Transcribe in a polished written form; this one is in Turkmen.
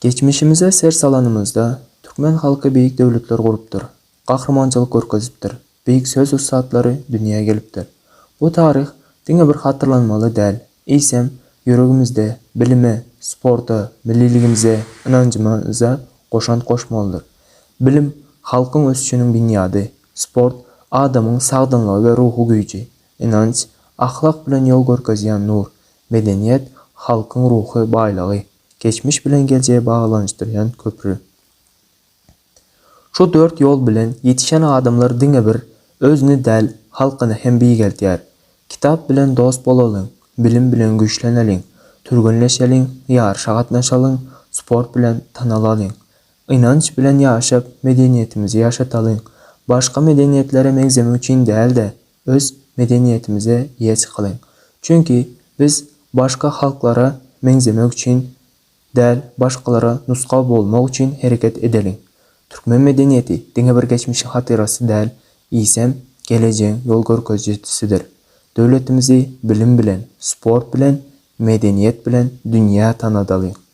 Geçmişimize ser salanymyzda, türkmen halky beýik döwletler gurupdyr, gahrymançylyk görkezipdir, beýik söz ussatlary dünýä gelipdir. Bu taryh diňe bir hatyrlanmaly däl, eýsem, ýüregimizde bilime, sporta, milliligimize, ynanjymyza goşant goşmalydyr. Bilim, halkyň ösüşiniň binýady, sport, adamyň sagdynlygy we ruhy güýji, ynanç, ahlak bilen ýol görkezýän nur, medeniýet, halkyň ruhy baýlygy, geçmiş bilen geljegi baglanyşdyrýan köpri. Şu dört ýol bilen ýetişen adamlar diňe bir özüni däl, halkyny hem beýgeldýär. Kitap bilen dost bolalyň, bilim bilen güýçleneliň, türgenleşeliň, ýaryşa gatnaşalyň, sport bilen tanalalyň. Ynanç bilen ýaşap, medeniýetimizi ýaşatalyň. Başga medeniýetlere meňzemek üçin däl-de, öz medeniýetimize eýe çykalyň. Çünki biz başga halklara meňzemek üçin däl, başgalara nusga bolmak üçin hereket edeliň. Türkmen medeniýeti diňe bir geçmişiň hatyrasy däl, eýsem, gelejegiň ýol görkezijisidir. Döwletimizi bilim bilen, sport bilen, medeniýet bilen dünýä tanadalyň.